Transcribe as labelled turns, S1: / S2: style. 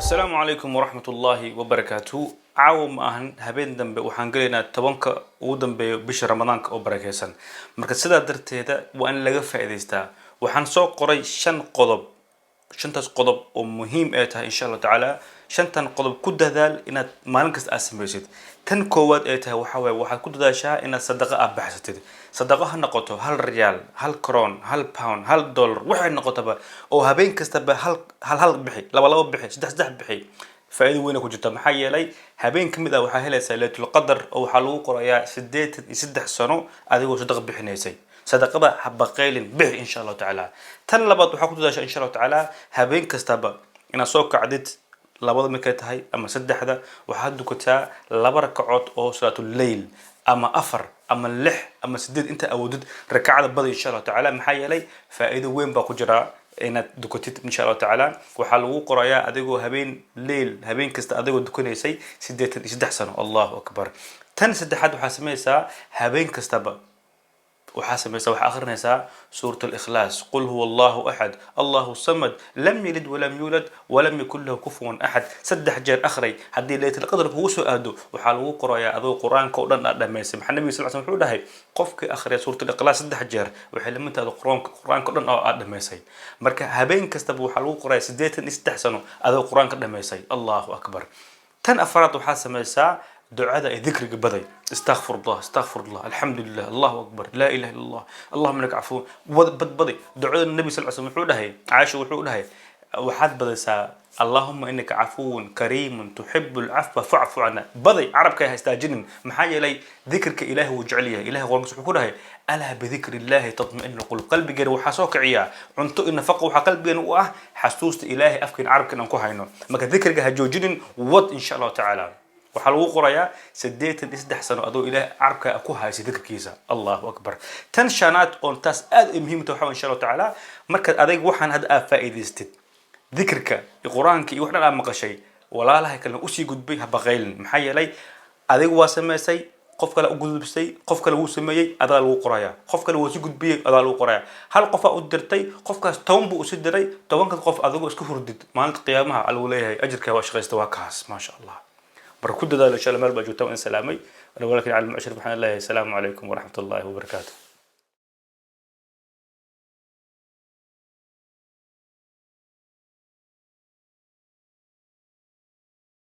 S1: Asalaamu calaykum waraxmat ullaahi wabarakaatu. Caawa ma ahan, habeen dambe waxaan gelaynaa 10-ka ugu dambeeyo bisha Ramadaanka oo barakeysan. Marka sidaa darteeda waa in laga faa'iidaystaa. Waxaan soo qoray shan qodob, shantaas qodob oo muhiim ay tahay, insha Allahu tacaala. Shantan qodob ku dadaal inaad maalin kasta aad samaysid. Tan koowaad ay tahay waxaa waaye, waxaad ku dadaashaa inaad sadaqa aad baxsatid. Sadaqo ha noqoto 1 riyaal, 1 kroon, 1 pound, $1, waxay noqotaba oo habeen kastaba hal hal hal bixi, laba laba bixi, saddex saddex bixi. Faa'iido weyn ku jirta, maxaa yeelay habeen ka mid ah waxaa helaysaa Leylatul Qadar oo waxaa lagu qorayaa 83 sano adigoo sadaqa bixinaysay. Sadaqada ha baqaylin, bixi, insha Allahu tacaala. Tan labaad, waxaa ku dadaashaa, insha Allahu tacaala, habeen kastaba inaad soo kacdid 2-da markay tahay ama 3-da. Waxaad dukataa laba rakacood oo salaatuleyl, ama afar ama lix ama sideed, inta awoodid rakacada bada, insha Allahu tacaala. Maxaa yeelay faa'iido weyn baa ku jiraa inaad dukatid, insha Allahu tacaala. Waxaa lagu qorayaa adigoo habeen leyl, habeen kasta adigoo dukanaysay 83 sano. Allahu akbar. Tan saddexaad, waxaa samaysaa habeen kastaba, waxaa samaysaa, waxaa akhrinaysaa Suurat Alikhlaas: "Qul huwa Allahu axad, Allahu samad, lam yalid walam yuulad walam yakun lahu kufuwan axad." Saddex jeer akhray. Haddii Leylatul Qadr kugu soo aado, waxaa lagu qorayaa adoo Qur-aanka oo dhan aad dhamaysay. Maxaa Nabiga sal slam wuxuu dhahay: qofkii akhriya Suurat Alikhlaas saddex jeer waxay la mid tahay Qur-aanka o dhan oo aad dhamaysay. Marka habeen kastaba waxaa lagu qorayaa 83 sano adoo Qur-aanka dhamaysay. Allahu akbar. Tan afaraad, waxaa samaysaa ducada ay dikriga baday: istakfir Allah, istakfir Allah, alxamdulilah, Allahu akbar, laa ilaha illa Allah, allahuma innaka cafuun. Badbaday ducada. Nabi sal slam wuxuu dhahay, Caaisha wuxuu dhahay, waxaad badaysaa "Allahuma innaka cafuwun kariimun tuxibu alcafwa facfu cana". Baday, carabka ha istaajinin. Maxaa yeelay dikrka Ilaahi wuu jecel yahay. Ilahay Qur-aankiisa wuxuu ku dhahay: "Alaa bidikri Illahi tatma'inu lqulub". Qalbigeena waxaa soo kiciyaa cunto iyo nafaqo, waxaa qalbigeena u ah xasuusta Ilaahay, afkeena, carabkeena aan ku hayno. Marka dikriga ha joojinin, wad, insha Allahu tacaala. Waxaa lagu qorayaa 83 sano adoo Ilaah carabka ku haysa dikrkiisa. Allahu akbar. Tan shanaad, oon taas aad ay muhiim tahay, waxaa, insha Allahu tacaala, markaad adayg waxaan hadda aad faa'iidaystid, dikrka iyo Qur-aanka iyo wax dhan aad maqashay, walaalaha kalena usii gudbay, ha baqaylin. Maxaa yeelay adiga waa samaysay, qof kale u gudbisay, qof kale wuu sameeyey, adaa lagu qorayaa. Qof kale wuu si gudbiyey, adaa lagu qorayaa. Hal qofaa u dirtay, qofkaas 10 buu usi diray, 10-ka qof adigoo iska hurdid maalinta qiyaamaha lagu leeyahay ajirkaa waa shaqaysta, waa kaas, maasha Allah. Marka ku dadaalo, insha Allah. Meel baa joogta, waan salaamay. Ana walaalkiin Cali Mucshir, waxaan leeyahay asalaamu calaykum waraxmat ullahi wabarakaatu.